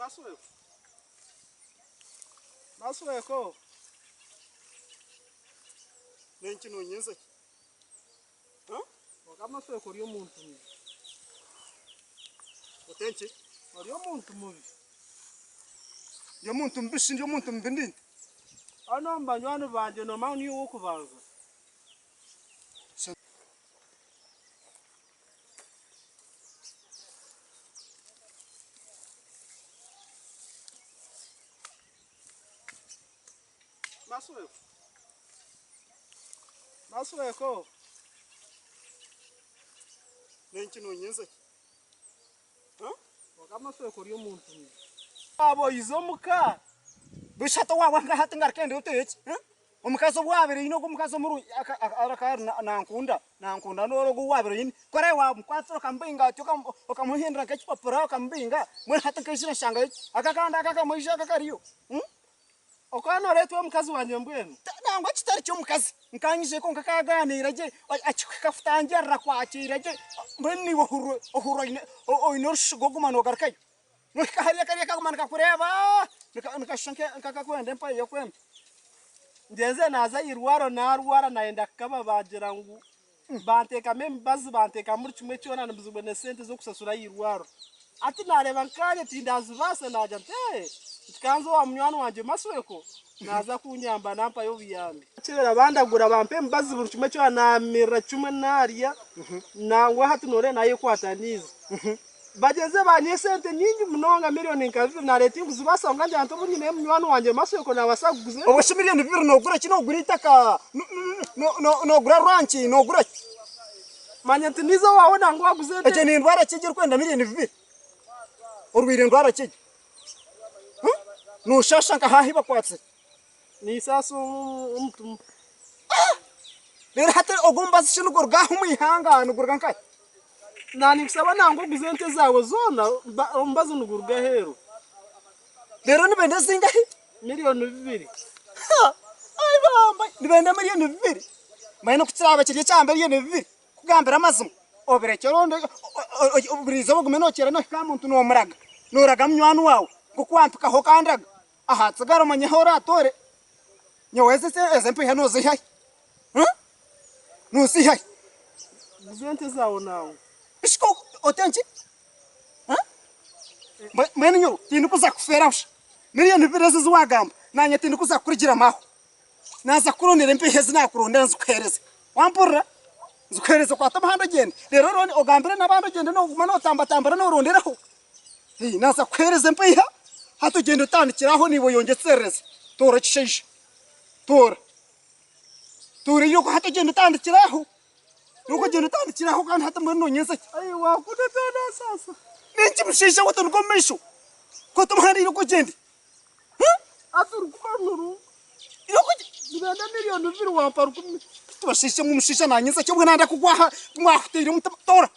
Masweko. Masweko. N'enki noonyenza ki? Kwonka Masweko ori omuntu mubi. Oti enki? Ori omuntu mubi. Ndi omuntu mubi shi ndi omuntu mubi ndi nta? Hanu omu banywani bangye noomanya ngu niiwe ow'okubanza. Masweko. Masweko. N'enki noonyenza ki? Kwonka Masweko ori omuntu mubi. Waaba oize omuka. Busha hati owaaba nka hati ngaruka ndi ote ki? Omukazi ou waabire oine ogwo omukazi omurungi araka ari nankunda nankunda n'ori ogu ou waabire oine ku oraabe waamukwatsire okamubinga otyo okamuhindura nk'ekipapura okamubinga mbwenu hati nkaizire nshangayo ki? Aka akandi aka akamwija aka kariyo. Okaba nooreetwa omukazi wangye mbwenu? Nangwa kitari ky'omukazi. Nkanyije kwonka kaagaaniira gye, akikakutangirira kwakiira gye, mbwenu naiwe ohurira ohurira oine orushuga oguma noogarukayo. Nohika hariya kariya kaguma nikakureeba, nikashusha nk'akakwenda empaya y'okwenda. Ngyenze naaza aha irwariro naarwara naayenda kukaba baagira ngu banteekamu emibazi banteekamu buri kimwe kyona nibuzibwe n'esente z'okushashura aha irwariro. Hati naareeba nkaanye tindazibaasa naagira nti ee nti ka nze owa munywani wangye Masweko naaza kunyamba nampayo obuyambi. Kyebera bandagura bampa emibazi buri kimwe kyona naamirira kimwe naarya nangwa hati nooreeba naayekwataniize. Bagyeze banyiha esente nyingi munonga miriyoni nka bibiri nareeba tinkuzibaasa kwonka ngira nti obu nyineyo munywani wangye Masweko nabaasa kuguza. Obwo shi miriyoni bibiri nogura ki? Nogura eitaka? Nogura ranki? Nogura ki? Manya nti niiza owaawe nangwa waguza ente. Egyo nindwara ki egyo erikwenda miriyoni bibiri? Orwaire ndwara ki egyo? Noshasha nka haahi bakwatsire? Niisaasa omutima. Reero hati ogwo omubazi shi niguruga aha omu ihanga niguruga nkahi? Naninkusaba nangwa oguze ente zaawe zoona omubazi niguruga aheeru. Reero nibenda zingahi? Miriyoni bibiri. Ai bambai! Nibenda miriyoni bibiri? Mbwenu ku kiraaba kiri ekya miriyoni bibiri, kugambira amazima obirekye oronde buri izooba ogume nookyera noohika aha muntu noomuraga, nooraga munywani waawe nk'oku wampikaho okandaga. Aha tsigara omanye ahu oraatoore. Nyowe ezi ezi empiiha nooziiha hi? Nooziiha hi? Guza ente zaawe naawe. Bishi ko ote nki? Mbwenu nyowe tindikuza kufeera busha. Miriyoni bibiri ezi ezi waagamba, naanye tindikuza kukurugiramu aho. Naaza kukurondera empiiha ezi naakurondera nzikuheereze. Wampurira? Nzikuheereze okwate omuhanda ogyende. Reero oronde ogambire n'abandi ogyende nooguma nootambatambura nooronderaho. Naaza kukuheereza empiiha, hati ogyende otandikire aho naiwe oyongyeserereze. Toora ekishaija. Toora. Toora eiroko hati ogyende otandikire aho. Eiroko ogyende otandikire aho kandi hati mbwenu noonyenza ki? Ai waakunda otanansaasa. N'enki mushaija we otanuga omu maisho? Kwata omuhanda eiroko ogyende. Hati rukumi oru nirungi. Eiroko ogyende. Nibenda miriyoni bibiri wampa rukumi. Bashaija mwe omushaija naanyenza ki? Obwe nanda kugwa aha mwahuteire omutima. Toora.